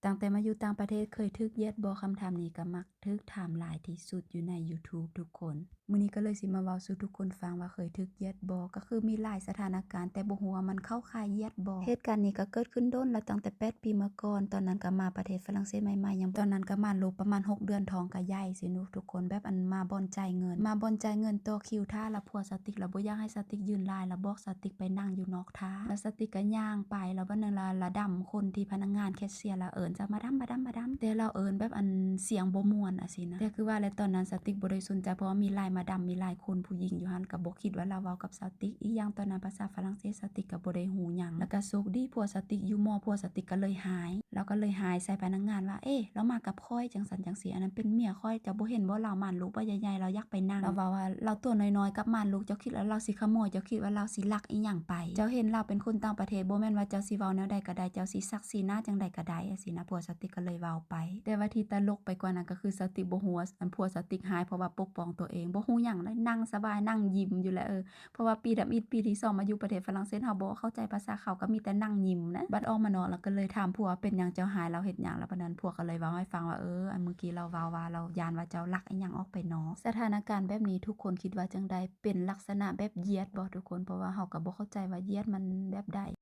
ຕັ້ງແຕ່ມາຢູ່ຕ່າງປະເທດເຄີຍຖືກຢຽດບໍ່? ຄຳຖາມນີ້ກໍມັກຖືກຖາມຫຼາຍທີ່ສຸດຢູ່ໃນ YouTube ທຸກຄົນ. ມື້ນີ້ກໍເລີຍຊິມາເວົ້າສູ່ທຸກຄົນຟັງວ່າເຄີຍຖືກຢຽດບໍ່? ກໍຄືມີຫຼາຍສະຖານະການ ແຕ່ບໍ່ຮູ້ວ່າມັນເຂົ້າຂ່າຍຢຽດບໍ່. ເຫດການນີ້ກໍເກີດຂຶ້ນດົນແລ້ວ ຕັ້ງແຕ່ແປດປີມາກ່ອນ. ຕອນນັ້ນກໍມາປະເທດຝຣັ່ງເສດໃໝ່ໆ ຍັງ ຕອນນັ້ນກໍມາລົບປະມານຫົກເດືອນ ທ້ອງກໍໃຫຍ່ຊີ້ເນາະທຸກຄົນ. ແບບອັນມາບ່ອນຈ່າຍເງິນ ມາບ່ອນຈ່າຍເງິນ ຕໍ່ຄິວຖ້າ ແລ້ວຜົວສະຕິກລະບໍ່ຢາກໃຫ້ສະຕິກຢືນຫຼາຍ ລະບອກສະຕິກໄປນັ່ງຢູ່ນອກຖ້າ ແລ້ວສະຕິກກໍຍ່າງໄປ. ແລ້ວບາດໜຶ່ງລະ ລະດຳຄົນທີ່ພະນັກງານແຄຊຽລະເອີ້ນ ສະ ມາດາມ ມາດາມ ມາດາມ ແຕ່ລາວເອີ້ນແບບອັນສຽງບໍ່ມ່ວນ ອາ ຊີ້ນະ. ແຕ່ຄືວ່າແຫຼະ ຕອນນັ້ນສະຕິກບໍ່ໄດ້ສົນໃຈ ເພາະວ່າມີຫຼາຍມາດາມ ມີຫຼາຍຄົນຜູ້ຍິງຢູ່ຫັ້ນ ກໍບໍ່ຄິດວ່າລາວເວົ້າກັບສະຕິກ. ອີກຢ່າງຕອນນັ້ນພາສາຝຣັ່ງເສດສະຕິກກໍບໍ່ໄດ້ຮູ້ຫຍັງ. ແລ້ວກໍໂຊກດີຜົວສະຕິກຢູ່ໝໍ ຜົວສະຕິກກໍເລີຍຮ້າຍ ລາວກໍເລີຍຮ້າຍໃສ່ພະນັກງານວ່າ ເອ ລາວມາກັບຂ້ອຍ ຈັ່ງຊັ້ນຈັ່ງຊີ້ ອັນນັ້ນເປັນເມຍຂ້ອຍ ເຈົ້າບໍ່ເຫັນບໍ່ ລາວມ່ານລູກບໍ່ໃຫຍ່ໆ ລາວຢາກໄປນັ່ງ. ລາວເວົ້າວ່າລາວຕົວນ້ອຍໆ ກັບມ່ານລູກ ເຈົ້າຄິດວ່າລາວຊິຂະໂມຍ ເຈົ້າຄິດວ່າລາວຊິລັກອີ່ຫຍັງໄປ? ເຈົ້າເຫັນລາວເປັນຄົນຕ່າງປະເທດ ບໍ່ແມ່ນວ່າເຈົ້າຊິເວົ້າແນວໃດກໍໄດ້ ເຈົ້າຊິສັກສີໜ້າຈັ່ງໃດກໍໄດ້ ອາ ຊີ້ນະ. ຜົວສະຕິກກໍເລີຍເວົ້າໄປ. ແຕ່ວ່າທີ່ຕະຫຼົກໄປກວ່ານັ້ນກໍຄືສະຕິກບໍ່ຮູ້ວ່າ ອັນຜົວສະຕິກຮ້າຍ ເພາະວ່າປົກປ້ອງຕົວເອງ ບໍ່ຮູ້ຫຍັງເລີຍ ນັ່ງສະບາຍ ນັ່ງຍິ້ມຢູ່ແຫຼະ. ເອີ ເພາະວ່າປີທຳອິດ ປີທີສອງມາຢູ່ປະເທດຝຣັ່ງເສດ ເຮົາບໍ່ເຂົ້າໃຈພາສາເຂົາ ກໍມີແຕ່ນັ່ງຍິ້ມນະ. ບັດອອກມານອກ ລາວກໍເລີຍຖາມຜົວວ່າ ເປັນຫຍັງເຈົ້າຮ້າຍ ລາວເຮັດຫຍັງ? ລະບາດນັ້ນຜົວກໍເລີຍເວົ້າໃຫ້ຟັງວ່າ ເອີ ອັນມື້ກີ້ລາວເວົ້າວ່າລາວຢ້ານວ່າເຈົ້າລັກອີ່ຫຍັງອອກໄປນອກ. ສະຖານະການແບບນີ້ ທຸກຄົນຄິດວ່າຈັ່ງໃດ? ເປັນລັກສະນະແບບຢຽດບໍ່ທຸກຄົນ? ເພາະວ່າເຮົາກໍບໍ່ເຂົ້າໃຈວ່າຢຽດມັນແບບໃດ.